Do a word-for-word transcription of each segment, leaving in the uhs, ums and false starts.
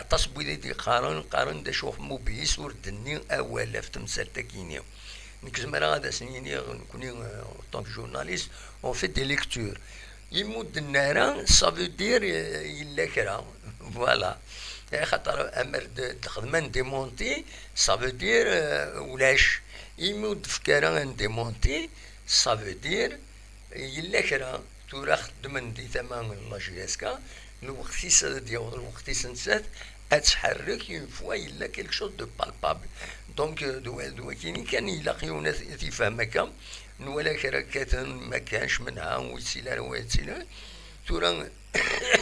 Aṭas n wid i d-yeqqaren, qqaren d acu ɣef Mubis ur d-tenni awal ɣef temsalt-agi-nni. Nekk zemreɣ ad asen-iniɣ, nekkni, euh, en tant que journaliste, on fait des lectures. Imi ur d-tenni ara, ça veut dire, euh, yella kra. Voilà. Axaṭer amer d-, d-xedmen démenti, ça veut dire, euh, ulac. Imi ur d-tefka ara un démenti, ça veut dire yella kra. Tura xeddmen di tama n la J S K, lweqt-is ad d-yaweḍ lweqt-is nettat, ad tḥerrek une fois yella quelque chose de palpable. Donc, euh, d wa-, d wakini kan ilaq yiwen ad t-, ad t-ifhem akka. Nwala kra kkaten, ma kanc, menha, ur yettili ara, ur yettili ara. Tura,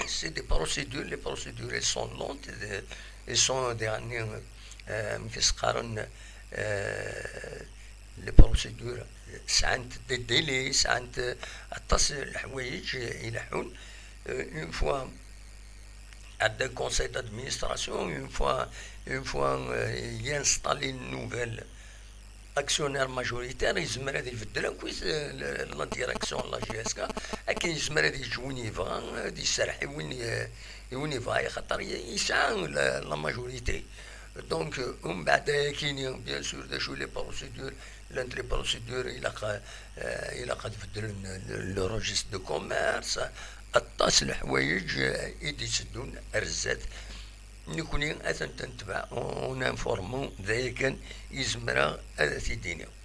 c'est des procédures, les procédures, elles sont lentes, elles sont, euh, amek i s-qqaren, euh, les procédures, sɛant des délais, sɛant, euh, aṭas n leḥwayeǧ ileḥḥun. Euh, une fois, à un conseil d'administration, une fois, une fois, euh, il y a installé une nouvelle actionnaire majoritaire, yezmer ad ibeddel akk, euh, la direction n la J S K, akken yezmer ad yeǧǧ win yebɣa, ad iserreḥ i win, euh, i win yebɣa, axaṭer yesɛa la, la majorité. Donc, euh, umbeɛd ayakini, bien sûr, d acu les procédures, llant les procédures, ilaq, euh, ilaq ad beddlen le, le registre de commerce, aṭas n leḥwayeǧ, euh, i d-itteddun ar zdat. Nekni ad tent-netbeɛ, on, on informe, d aya kan i zemreɣ ad t-id-iniɣ.